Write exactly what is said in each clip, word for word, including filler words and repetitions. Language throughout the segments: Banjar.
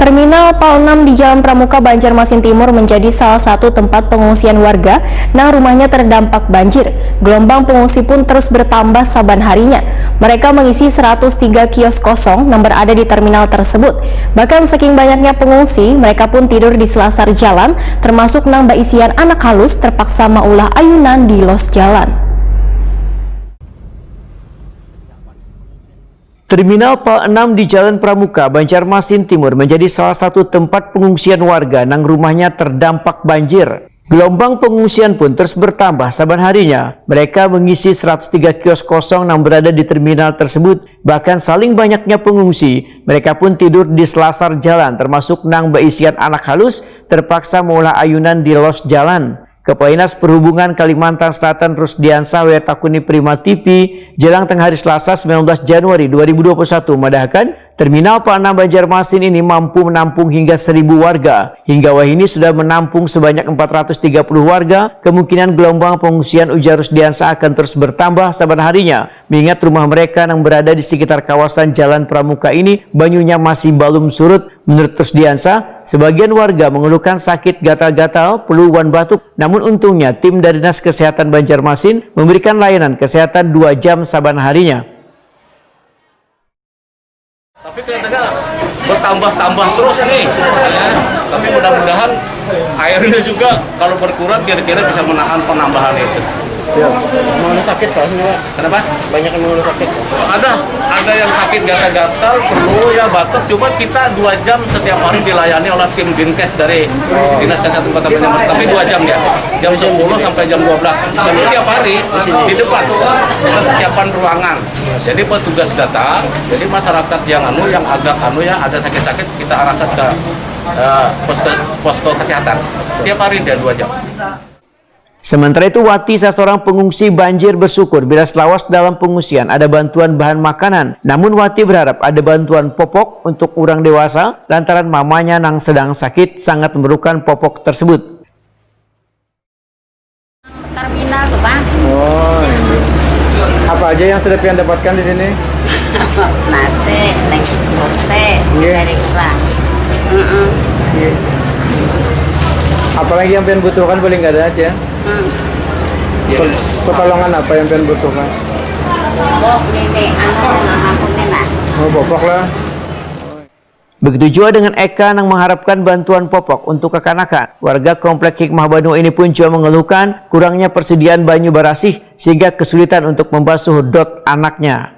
Terminal Pal enam di Jalan Pramuka, Banjarmasin Timur menjadi salah satu tempat pengungsian warga nang rumahnya terdampak banjir. Gelombang pengungsi pun terus bertambah saban harinya. Mereka mengisi seratus tiga kios kosong nang berada di terminal tersebut. Bahkan saking banyaknya pengungsi, mereka pun tidur di selasar jalan, termasuk nang baisian anak halus terpaksa maulah ayunan di los jalan. Terminal Pal enam di Jalan Pramuka, Banjarmasin Timur menjadi salah satu tempat pengungsian warga nang rumahnya terdampak banjir. Gelombang pengungsian pun terus bertambah saban harinya. Mereka mengisi seratus tiga kios kosong nang berada di terminal tersebut. Bahkan saling banyaknya pengungsi, mereka pun tidur di selasar jalan, termasuk nang baisian anak halus terpaksa maulah ayunan di los jalan. Kepala Dinas Perhubungan Kalimantan Selatan Rusdiansah W takuni Prima T V jelang tengah hari Selasa sembilan belas Januari dua ribu dua puluh satu madahkan, Terminal Pal enam Banjarmasin ini mampu menampung hingga seribu warga. Hingga wahini sudah menampung sebanyak empat ratus tiga puluh warga. Kemungkinan gelombang pengungsian, ujar Rusdiansah, akan terus bertambah saban harinya. Mengingat rumah mereka yang berada di sekitar kawasan Jalan Pramuka ini, banyunya masih belum surut. Menurut Rusdiansah, sebagian warga mengeluhkan sakit gatal-gatal, flu, wan batuk. Namun untungnya, tim dari Dinas Kesehatan Banjarmasin memberikan layanan kesehatan dua jam saban harinya. Tapi kelihatannya bertambah-tambah terus nih, ya. Tapi mudah-mudahan airnya juga kalau berkurang kira-kira bisa menahan penambahan itu. Siap. Mengeluh sakit, Pak, sini, Pak? Kenapa? Banyak yang mengeluh sakit. Ada, ada yang sakit gatal-gatal, flu, ya, batuk. Cuma kita dua jam setiap hari dilayani oleh tim Dinkes dari Dinas Kesehatan Kota Banjarmasin. Tapi dua jam ya, jam sepuluh sampai jam dua belas. Tapi tiap hari di depan kita persiapan ruangan. Jadi petugas datang, jadi masyarakat yang anu, yang agak anu ya, ada sakit-sakit, kita arahkan ke eh, posko, posko kesehatan. Tiap hari dia dua jam. Sementara itu, Wati, salah seorang pengungsi banjir, bersyukur bila selawas dalam pengungsian ada bantuan bahan makanan. Namun Wati berharap ada bantuan popok untuk orang dewasa lantaran mamanya nang sedang sakit sangat memerlukan popok tersebut. Terminal tuh, Bang. Oh, iya. Apa aja yang sudah pian dapatkan di sini? Nasi, neng, roti, Iya. Dari kurang. Mm-mm. Iya. Apalagi yang pian butuhkan paling nggak ada aja. Hmm. Pe- Pertolongan apa yang pian butuhkan? Bok, nini, anu, nang aku nih, nah. Oh, popok lah. Begitu jua dengan Eka nang mengharapkan bantuan popok untuk kakanakan. Warga Komplek Hikmah Banua ini pun jua mengeluhkan kurangnya persediaan banyu barasih sehingga kesulitan untuk membasuh dot anaknya.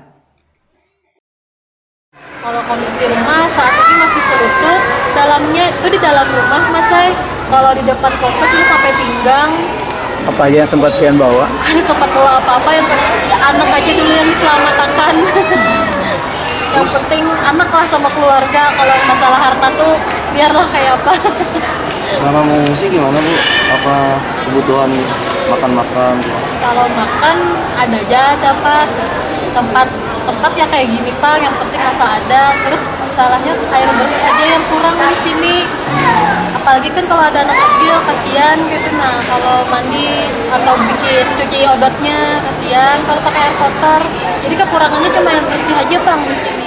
Kalau kondisi rumah saat ini masih selutut, dalamnya itu di dalam rumah, Mas, ay. Kalau di depan komplek ini sampai pinggang. Apa aja yang sempat pian bawa? Kan sempat bawa apa-apa, yang penting anak aja dulu yang diselamatkan. Yang penting anak lah sama keluarga. Kalau masalah harta tuh biarlah kayak apa. Selama mengungsi gimana, Bu? Apa kebutuhan makan-makan? Kalau makan ada aja, ada apa, tempat tempat ya kayak gini, Pak, yang penting rasa ada. Terus masalahnya air bersih aja yang kurang di sini. Apalagi kan kalau ada anak kecil, kasihan gitu. Nah, kalau mandi atau bikin cuci odotnya, kasihan kalau pakai air kotor. Jadi kekurangannya cuma air bersih aja, Bang, di sini.